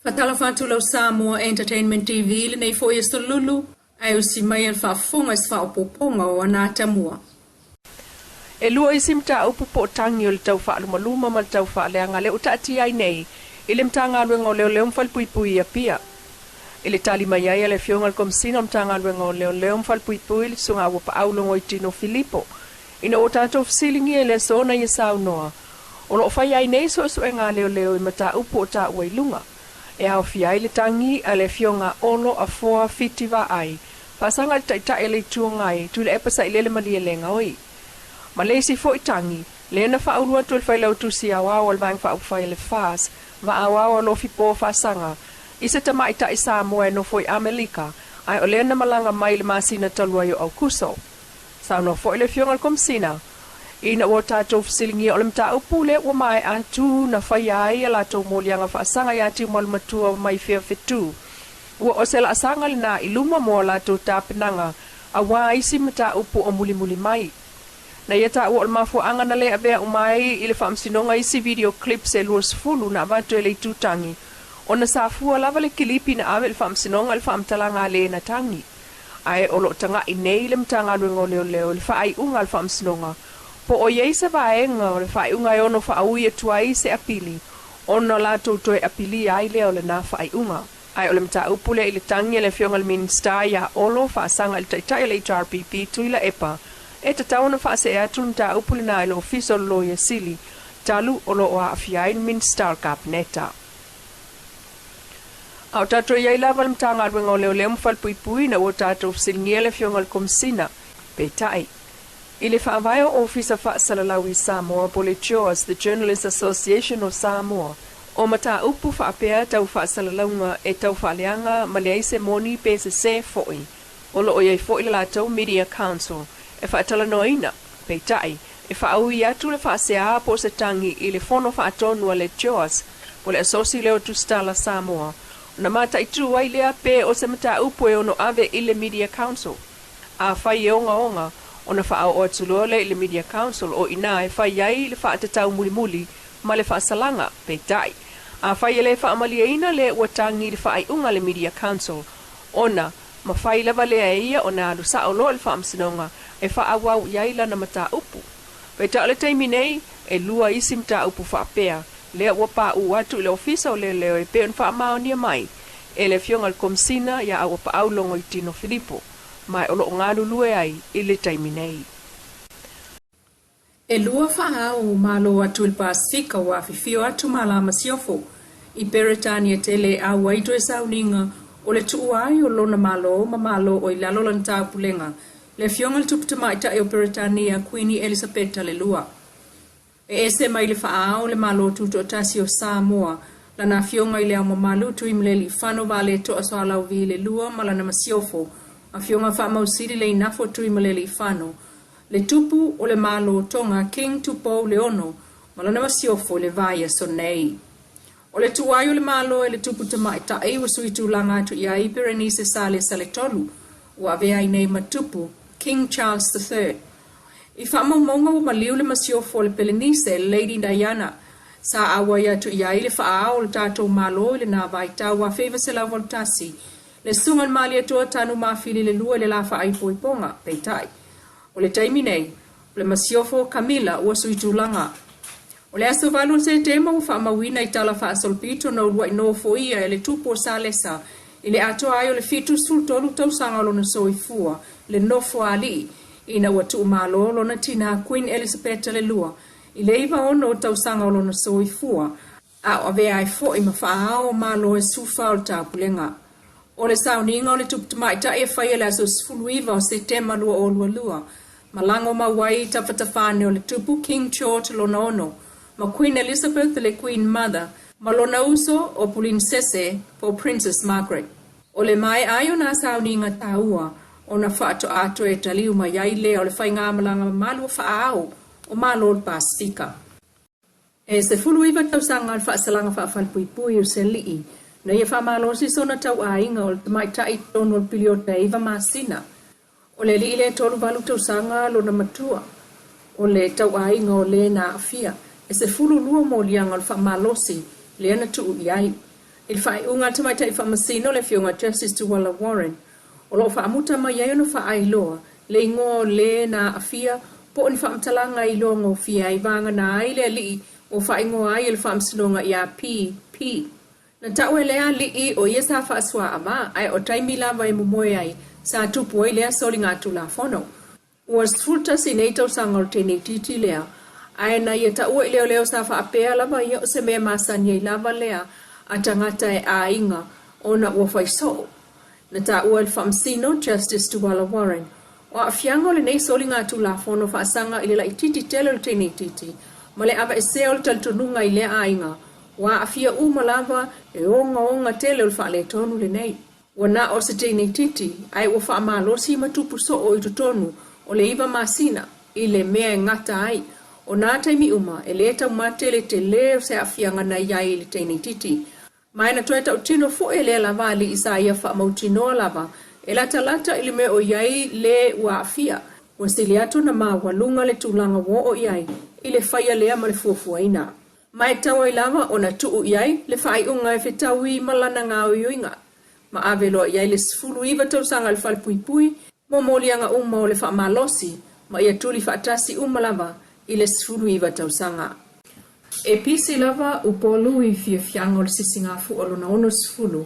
Faatalofa atu lau Samoa Entertainment TV i lenei foi aso lulu, ae usi mai a le faafofoga i se faaopoopoga o ana atamua. E lua isi mataupu po o tagi o le tau faalumaluma ma le tau faaleaga lea ua taatia ai nei i le Matagaluega o Leoleo ma Falepuipui i Apia. I le tali mai ai a le Afioga i le Komesina o le Matagaluega o Leoleo ma Falepuipui le Susuga Auapaau Logoitino Filipo ina ua tatou fesiligia i le aso na ia saunoa O lo o fai ai nei suesuega a leoleo i mataupu o taua i luga, e aofia ai le tagi a le Afioga Olo Afoa Fiti Vaai, faasaga i le Taitai o le Itu Agai, Tuilaepa Sailele Malielegaoi. Ma le isi foi tagi, lea na faaulu atu e le Failautusi Aoao a le Vaega Faaupufai a le FAS, Vaaoao Alofi Po Faasaga, i se tamaitai Samoa e nofo i Amelika, ae o lea na malaga mai i le masina talu ai o Aukuso. Saunoa foi le Afioga i le Komesina, Ina ua tatou fesiligia o le mataupu lea ua maea atu na faia ai a latou moliaga faasaga ia Tiumalumatua mai fea fetu, ua o se laasaga lena i luma mo a latou tapenaga aua isi mataupu o mulimuli mai. Na ia taua o le mafuaaga na le avea uma ai i le faamasinoga isi video clips e 20 na avatu e le itutagi ona sa fua lava le kilipi na ave i le faamasinoga i le faamatalaga a le na tagi. Ae o lo o taga'i nei le Matagaluega o Leoleo i le faaiuga a le Faamasinoga po o i ai se vaega o le faaiuga e ono faaui atu ai se apili ona latou toe apilia ai lea o lena faaiuga. Ae o le mataupu lea i le tagi a le Afioga i le Minisita ia Olo faasaga i le Taitai o le HRPP Tuilaepa e tatau ona faasee atu le mataupu lena i le Ofisa o le Loia Sili talu o lo o aafia ai le Minisita o le Kapeneta. A o tatou i ai lava le Matagaluega o Leoleo ma Falepuipui ina ua tatou fesiligia le Afioga i le Komesina, peitai, i le faavae o Ofisa Faasalalau i Samoa po le JAWS, The Journalists Association of Samoa, o mataupu faapea tau faasalalauga e tau faaleaga ma leai se moni pe sesē foi. O lo o i ai foi le latou Media Council e faatalanoaina, peitai, e faaui atu le faaseā po o se tagi i le fono faatonu a le JAWS po le Asosi lea o Tusitala Samoa, ona mataitū ai lea pe o se mataupu e ono ave i le Media Council. Afai e ogaoga, ona faaoo atu loa lea i le Media Council o i ina e fai ai le faatatau mulimuli ma le faasalaga. Peitai, afai e le faamalieina lea ua tagi i le faaiuga a le Media Council, ona mafai lava lea e ia ona alu sao loa i le faamasinoga e faaauau i ai lana mataupu. Peitai o le taimi nei, e lua isi mataupu faapea, lea ua paʻu atu i le Ofisa o Leoleo e pei ona faamaonia mai e le Afioga i le Komesina ia Auapaau Logoitino Filipo, ma o lo o galulue ai i le taimi nei. E lua faaao o malo atu i le Pasefika ua afifio atu malama siofo i Peretania tele e auai toe sauniga o le tuua ai o lona Malo ma Malo o i lalo lana taupulega, le Afioga i le Tupu Tamaitai o Peretania, Kuini Elisapeta le Lua. E ese mai le faaao le Malo Tutoatasi o Samoa, lana Afioga i Le Ao Mamalu Tuimalealiifano Vaaletoa Sualauvi le Lua ma lana Masiofo, Afioga Faamausili Leinafo Tuimalealiifano, le Tupu o le Malo Tonga King Tupou le Ono ma lana Masiofo i le vaiaso nei. O le tuai o le Malo e le Tupu Tamaitai ua sui tulaga atu i ai Berenice Salesa le Tolu, ua avea ai nei ma Tupu, King Charles the Third. I faamaumauga ua maliu le masiofo o le Pelenise, Lady Diana, sa auai atu i ai le faaao o le tatou Malo i lena vaitau 1981, le Susuga i le Malietoa Tanu Mafili le Lua i le la faaipoipoga. Peitai, o le taimi nei, o le masiofo o Camilla ua sui tulaga. O le aso 8 o Setema ua faamauina i tala faasolopito na uluai nofoia e le Tupu o Salesa i le atoa ai o le 73 tausaga o lona soifua, le nofoalii, ina ua tuumalo lona tinā Queen Elisapeta le Lua i le 96 tausaga o lona soifua, a o avea ai foi ma faaao o Malo e 14 o le Taupulega. O le sauniga o le Tupu Tamaitai e faia i le aso 19 o Setema 2022, ma lago mau ai i tafatafane o le Tupu King George lona ono, ma Queen Elizabeth le Queen Mother, ma lona uso o Pulinisese po o Princess Margaret. O le maea ai o nā sauniga taua ona faatoa toe taliu mai ai lea o le faigamalaga mamalu o faaao o Malo o le Pasefika. E 19 tausaga o le faasalaga faafalepuipui o se alii na ia faamalosi sona tauaiga o le tamaitai i totonu o le piliota e iva masina. O le alii lea e 38 tausaga lona matua o le tauaiga o le na aafia e 12 moliaga o le faamalosi lea na tuu i ai. I le faaiuga a le Tamaitai Faamasino le Afioga Justice Tuala Warren, o lo o faamuta mai ai ona faailoa le igoa o lē na aafia po o ni faamatalaga e iloa gofie ai vagana ai le alii ua faaigoa ai e le Faamasinoga ia PP. Na ta'u e lea alii o ia sa faasuaava, ae o taimi lava e momoe ai sa tupu ai lea soligatulafono. Ua 11 nei tausaga o le teineitiiti lea, ae na ia taua i leoleo sa faapea lava ia o se mea masani ai lava lea a tagata e aiga ona ua fai soo. Na taua e le Faamasino Justice Tuala Warren, o aafiaga o lenei soligatulafono faasaga i le laitiiti tele o le teineitiiti ma le aveesea o le talitonuga i lea aiga, ua aafia uma lava le ogaoga tele o le faaletonu lenei. Ua na o se teineitiiti, ae ua faamalosi ma tupu soo i totonu o le 9 masina i le mea e gata ai. O nā taimi uma e lē taumate le telē o se aafiaga na i ai i le teineitiiti. Ma e na toe tautino foi e lea lava alii sa ia faamautinoa lava e latalata i le mea o i ai lē ua aafia. Ua sili atu ona maualuga le tulaga ua oo i ai i le faia lea ma le fuafuaina. Ma e tatau ai lava ona tuu i ai le faaiuga e fetaui ma lana gaoioiga ma ave loa i ai le 19 tausaga i le falepuipui mo moliaga uma o le faamalosi ma ia tuli faatasi uma lava i le 19 tausaga. E pisi lava Upolu i fiafiaga o le sisigafua lona 60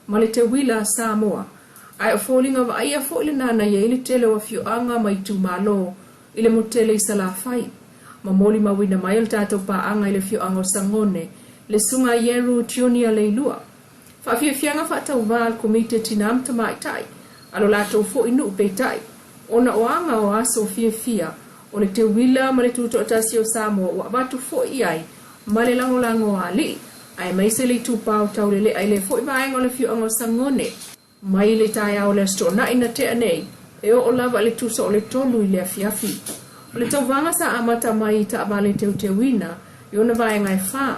ma le teuila a Samoa, ae o foliga vaaia foi lena na i ai le tele o afioaga ma itumalo i le motu tele i Salafai. Ma molimauina mai o le tatou paaga i le afioaga o Sagone, le Susuga Ieru Junior Leilua. Faafiafiaga faatauvā a le Komiti o Tinā ma Tamaitai, a lo latou foi nuu peitai, ona o aga o aso fiafia o le teuila ma le tutoatasi o Samoa ua avatu foi i ai ma le lagolago a alii, aemaise le itupa o Taulelea i lea foi vaega o le afioaga o Sagone. Mai le taeao o le Aso Toonai na tea nei, e oo lava i le tusa o le 3 i le afiafi. O le tauvaga sa amata mai i taavale teuteuina i ona vaega e 4.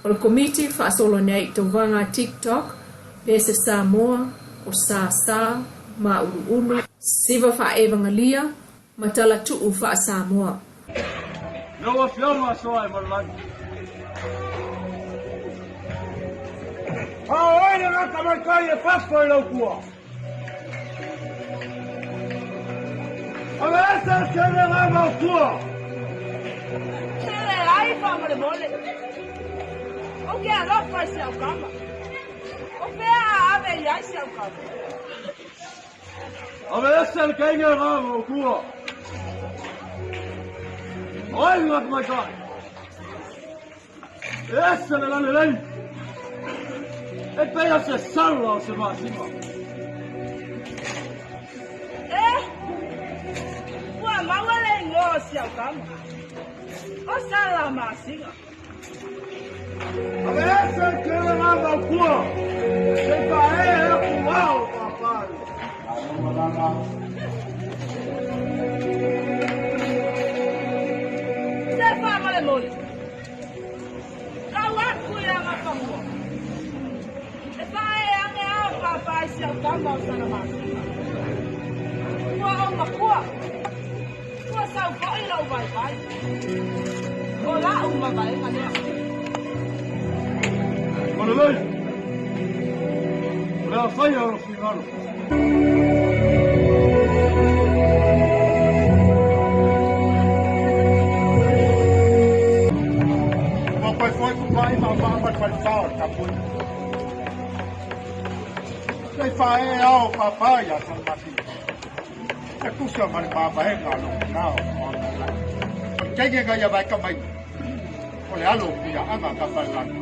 O le Komiti faasolo nei i tauvaga TikTok, Pese Samoa, o Sā Māuluulu, Siva Faaevagalia ma Talatuu faa-Samoa. Lau Afioga Soaemalelagi. A oi le gata mai kai e fafo i lau tua. O le ese se le ngai mau tua. Se le ai faamolemole. O ke alofa i si au kama. O fea a ave i ai si au kama. O le ese le kainga ngā mau tua. Oi le gata mai kai. Ese le lale lei. E pei se saula o se masima. E, ua maua le igoa o si au kama. O Sala Masiga. tama o Salamasina. Ua ou makua, ua sau foi lou vaivai. O la'u mavaega lea. Malalei, o le a faia o lou finagalo. Ua toe foi ku mai ma ma ma falefa o le tapuaiga. Sei faaee ao papa ia Salamasina. E tusa ma le mavaega a lou finao o Agalai. O le teine na ia vaekamaina, o le alo o Muliaaga Tafailagi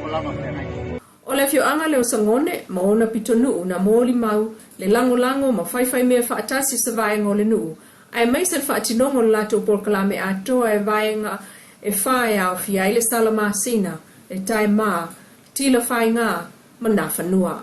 o lana feagaiga. O le afioaga lea o Sagone ma ona pitonuu na molimau le lagolago ma faifaimea faatasi o se vaega o le nuu, aemaise le faatinoga o le latou polokalame atoa e vaega e fa e aofia ai le Salamasina, le Taema, Tilafaiga ma Nafanua.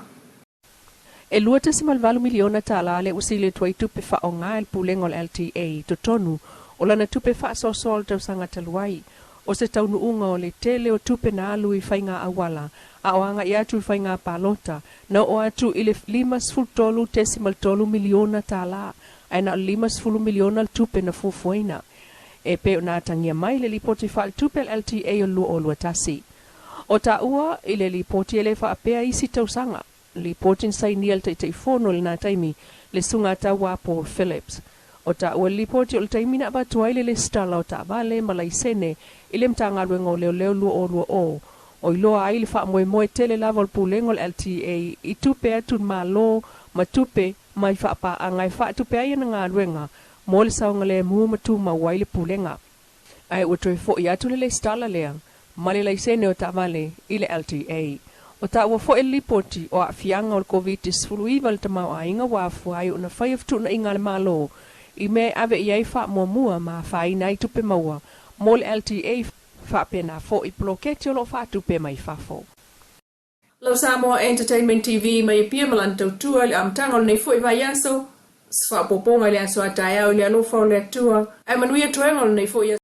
E $2.8 miliona tala lea ua sili atu ai tupe faaaoga e le Pulega o le LTA i totonu o lana tupe faasoasoa o le tausaga talu ai. O se taunuuga o le tele o tupe na alu i faiga auala a o agai atu i faiga palota na oo atu i le $53.3 miliona tala, ae na o le $50 miliona le tupe na fuafuaina. E pei ona atagia mai le lipoti faaletupe a le LTA o le 2021. O taua i le lipoti e le faapea isi tausaga. Lipoti na sainia e le Taitaifono i lena taimi, le Susuga Taua Paul Phillips. O taua le lipoti o le taimi na avatu ai le lesitala o taavale ma laisene i le Matagaluega o Leoleo 2020, o iloa ai le faamoemoe tele lava o le Pulega o le LTA i tupe atu i le Malo ma tupe mai faapaaga e faatupe ai ana galuega mo le saogalemu ma tumau ai le Pulega. Ae ua toe foi atu le lesitala lea ma le laisene o taavale i le LTA. O taua foi le lipoti o aafiaga o le Koviti-19 i le tamaoaiga ua afua ai ona faia fetuunaiga a le Malo i mea e ave i ai faamuamua ma afaina ai tupe maua mo le LTA faapena foi poloketi o lo o faatupe mai fafo. Lau Samoa Entertainment TV mai Apia ma lana tautua i le amataga o lenei foi vaiaso, se faaopoopoga i le aso a taeao i le alofa o le Atua, ae manuia toega o lenei foi aso.